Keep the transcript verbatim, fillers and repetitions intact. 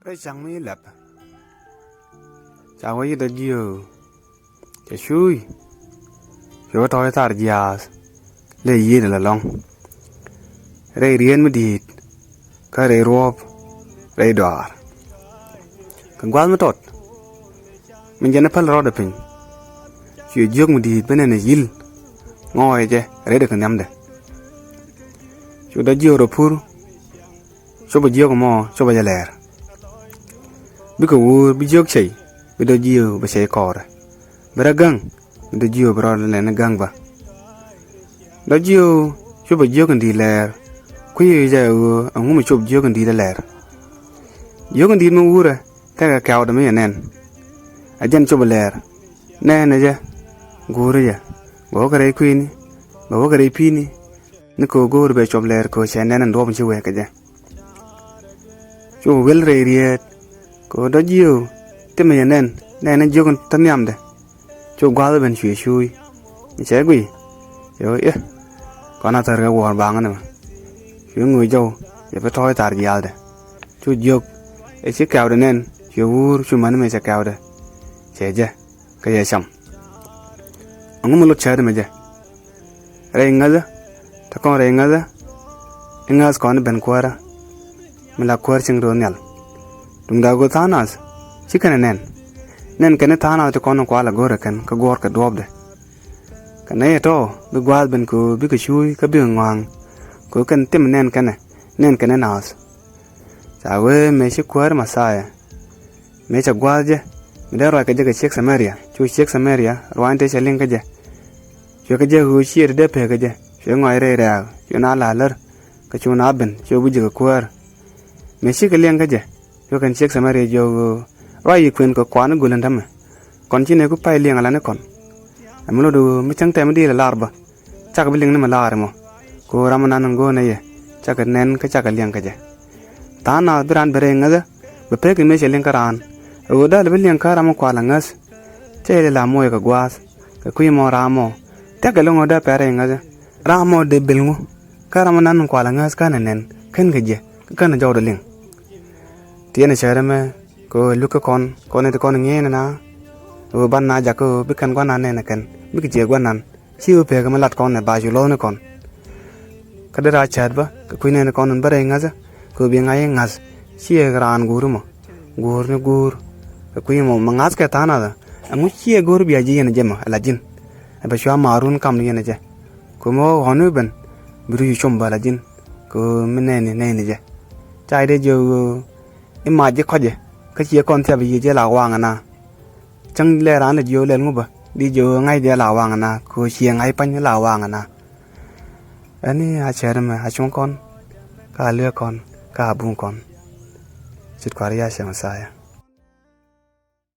Rɛy cäŋ mi lɛp ca wee yi dɔ̱ jiöö cɛ cuuy. Cuɛ wä tɔ̱ i̱ thar jiaath lɛ yieen ala lɔ̱ŋ. Rɛy rieen mi di̱i̱t kä rɛy ruɔ̱ɔ̱p rɛy dɔaar. Kɛ gua̱a̱th mi tɔt min jɛn i̱ päl rɔɔdɛ piny. Cuɛ jiök mi di̱i̱t ben ɛn ɛ yi̱l ŋɔɔyɛ jɛ rɛydɛ kɛ nhiamdɛ. Cu dɔ̱ jiöör ɛ pur. Copɛ jiök ɛmɔ copɛ jɛ lɛɛr. Bikɛ wuur bi jiök cɛy bi dɔ̱ jiöör bɛ cɛy kɔɔrɛ. Bi rɔ gäŋ bi dɔ̱ jiöör bi rɔ lɛn ni gäŋ bä. Dɔ̱ jiöör copɛ jiök in di̱i̱t lɛɛr. Kui̱ jɛ ɣöö ɛŋu mi cop jiök in di̱i̱t ɛ lɛɛr. Jiök in di̱i̱t mi wuurɛ tekɛ kɛ̈wdɛ mi yɛ nɛn. Ɛ jɛn copɛ lɛɛr nɛɛnɛ jɛ. Guurɛ jɛ bɛ wä kɛ rɛy kui̱ni bɛ wä kɛ rɛy pi̱i̱ni. Ni kɛ ɣöö go̱o̱r bɛ cop lɛɛr kɛ ɣöö cɛ nɛn in duɔ̱ɔ̱p in ci wee kɛ jɛ. Cu wel rɛy rieet kɛ ɣöö dɔ̱ jiöör ti mi yɛ nɛn nɛn in jiök in te nhiamdɛ. Cu gua̱a̱th ben cuɛ cuuy ni cɛ guiy. Cɛ ɣöö i̱ kɔn a thär kɛ wuɔ̱ɔ̱r baŋä ni mɛ. Cuɛ ŋöö jɔw cɛ bi tɔ̱ɔ̱c thar jiaath dɛ. Cu jiök ɛ ci kɛ̈wdɛ nɛn cuɛ wuur cu mäni mëë cɛ kɛ̈wdɛ. Cɛ jɛ kä yɛ cam. Ɛŋu mi lot cäätdä mɛ jɛ? Rɛy ŋäthä te kɔn rɛy ŋäthä. I̱ ŋäth kɔn i̱ ben kuäärä mi la kuäär cieŋ rööl nhial. Duŋdɛ a go̱o̱r tha̱a̱ŋ nath ci kɛn ɛ nɛn. Nɛn kɛn i̱ tha̱a̱ŋ nath ti kɔn in kualɛ go̱o̱rɛ kɛn kä guɔ̱ɔ̱r kɛ duɔ̱ɔ̱pdɛ. Kɛ nɛy ɛ tɔ̱ bi gua̱a̱th ben kɛ ɣöö bikɛ cuuy kä bikɛ ŋɔa̱a̱ŋ kɛ ɣöö kɛn thim nɛn kɛnɛ nɛn kɛn i̱ naath. Ca wee mëë ci kuäär Mɛthia mëë cɛ gua̱a̱th jɛ mi dee ruac kɛ jɛ kɛ ciek Thamaria. Cu ciek Thamaria ruaacni tëë cɛ liŋ kä jɛ. Cuɛ kɛ jɛ ɣöö ciɛ ti dee pek kɛ jɛ cuɛ ŋɔac rɛy rɛ̈ɛ̈k cuɛ na la lär. Kɛ cu na ben cuɛ wi̱c jɛ kɛ kuäär. Mëë cikɛ liŋ kä jɛ cuɛ kɛn ciek Thamaria jiök ɣöö ruac yi kuën kɛ kuan i̱ göl in tämɛ. Kɔn ci nɛɛku pay liŋ ala ni kɔn. Ɛmɛ lot ɣöö mi cäŋ tɛm i̱ di̱i̱l ɛ lar bä. Cakɛ bi liŋ ni mi laar ɛmɔ kɛ ɣöö ram mi nan in go̱o̱r nɛ yɛ cakɛ nɛn kä cakɛ liɛŋ kä jɛ. Tha̱a̱ŋ nath bi raan ben rɛy ŋäthä bɛ pek in mëë cɛ liŋ kä raan. Ɛ ɣöö däl bi liɛŋ kä ram mi kual aŋäth. Cä yɛ lɛ la moc kɛ gua̱a̱th kɛ kui̱ mɔ ram mɔ. Thia̱kɛ lo̱ŋ ɣöö dee pɛr rɛy ŋäthä ram mɔ dee bil ŋu kä ram mi nan in kual aŋäth känɛ nɛn kän kɛ jɛ kä känɛ jɔwdɛ liŋ. Tiɛɛn cäät ɛmɛ kɛ ɣöö luk kä kɔn kɔn in ti kɔn ŋi̱eec nɛn a ɣöö ban na jakä ɣöö bi kɛn gua̱nan nɛn ɛ kɛn bikɛ ciɛ gua̱nan. Ci ɣöö pek mi lat kɔn ɛ ba cu luɔ̱thni kɔn. Kä dee raa cäät bä kɛ kui̱ nɛn kɔn in bä rɛy ŋäthä kɛ ɣöö bi ŋa̱c i̱ ŋa̱th. Ciɛ raan guuri mɔ guur ni guur. Kɛ kui̱ mɔ mɛ ŋa̱th kɛ tha̱a̱ŋ nath ɛ ɛŋu ciɛ go̱o̱r bia ji̱ yɛn ɛ jɛ mɔ ɛ la ji̱n. Ɛ bɛ cua maarun kam ni yɛn ɛ jɛ. Kɛ mɔ ɣɔ̱n wi̱i̱ ben bi ru cu com bä la ji̱n. Kɛ ɣöö mi nɛɛni nɛɛni jɛ ca i̱ dee jiök ɣöö i̱ mac ji̱ kɔcɛ kä ciɛ kɔn thiap i̱ yiëë jɛ la waŋ ɛna. Cäŋ lɛ raan lɛ jiök lɛl ŋu bä di jiök ɣöö ŋa̱c jɛ la waŋ ɛna kɛ ɣöö ciɛ ŋa̱c pa̱ny la waŋ ɛna. Ɛn i̱ a cɛɛt ɛmɛ a cuŋ kɔn kä a liek kɔn kä a buŋ kɔn. Cit kua̱r ya cɛ Mɛthia.